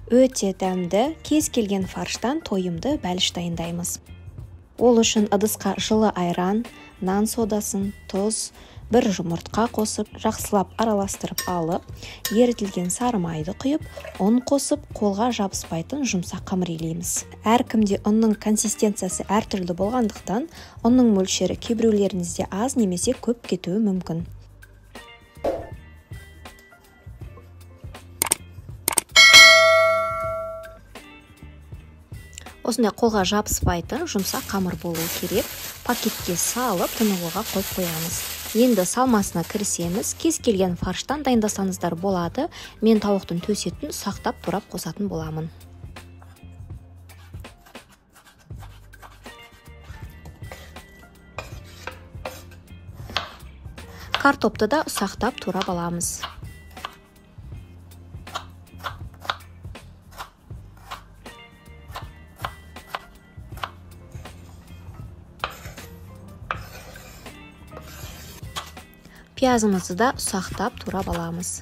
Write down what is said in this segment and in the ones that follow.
Өте дәмді, кез келген фарштан тойымды бәліш дайындаймыз. Ол үшін ыдысқа жылы айран, нан содасын, тұз, бір жұмыртқа қосып, жақсылап араластырып алып, ерітілген сары майды құйып, ұн қосып, қолға жабыспайтын жұмсақ қамыр илейміз. Әркімде ұнның консистенциясы әртүрлі болғандықтан, ұнның мөлшері кейбіреулеріңізде аз немесе көп кетуі мүмкін. Осындай қолға жабыспайтын жұмсақ қамыр болуы керек. Пакетке салып, тынығуға қойып қоямыз. Енді салмасына кірісеміз. Кез келген фарштан дайындасаңыздар болады. Мен тауықтың төс етін ұсақтап турап қосатын боламын. Картопты да ұсақтап турап аламыз. Пиязымызды да ұсақтап турап аламыз.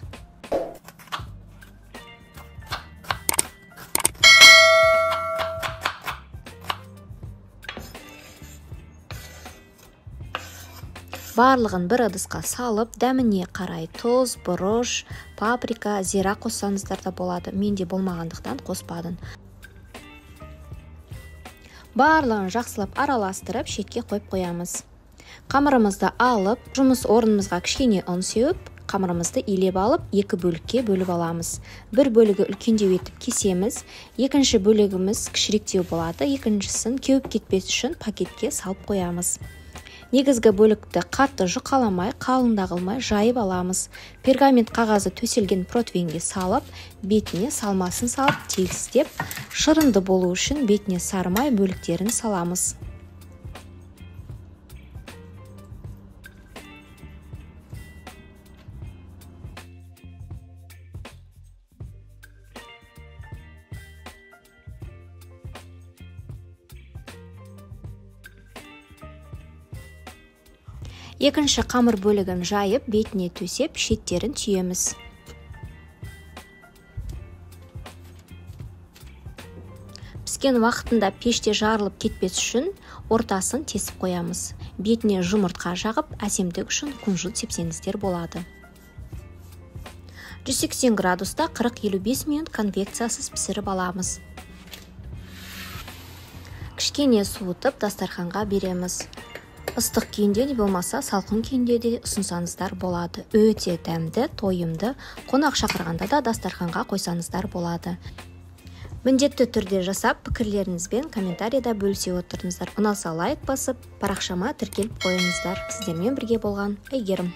Барлығын бір ыдысқа салып, дәміне қарай тұз, бұрыш, паприка, зира қоссаңыздар да болады. Менде болмағандықтан қоспадым. Барлығын жақсылап араластырып, шетке қойып қоямыз. Қамырымызды алып, жұмыс орнымызға кішкене ұн сеуіп, қамырымызды илеп алып, екі бөлікке бөліп аламыз. Бір бөлігі үлкендеу етіп кесеміз, екінші бөлігіміз кішіректеу болады, екіншісін кеуіп кетпес үшін пакетке салып қоямыз. Негізгі бөлікті қатты жұқаламай, қалыңда қылмай жайып аламыз. Пергамент қағазы төселген противенге салып, бетіне салмасын салып, тегістеп, шырынды болу үшін бетіне сары май бөліктерін саламыз. Екінші қамыр бөлігін жайып, бетіне төсеп, шеттерін түйеміз. Піскен уақытында пеште жарылып кетпес үшін ортасын тесіп қоямыз. Бетіне жұмыртқа жағып, әсемдік үшін кунжут сепсеңіздер болады. 180 градуста 40-55 минут конвекциясыз пісіріп аламыз. Кішкене суытып, дастарханға береміз. Ыстық күйінде де болмаса, салқын күйінде де ұсынсаңыздар болады. Өте дәмді, тойымды, қонақ шақырғанда да дастарханға қойсаңыздар болады. Міндетті түрде жасап, пікірлеріңізбен комментарийда бөлісе отырыңыздар. Ұнаса лайк басып, парақшама тіркеліп қойыңыздар. Сіздермен бірге болған Әйгерім.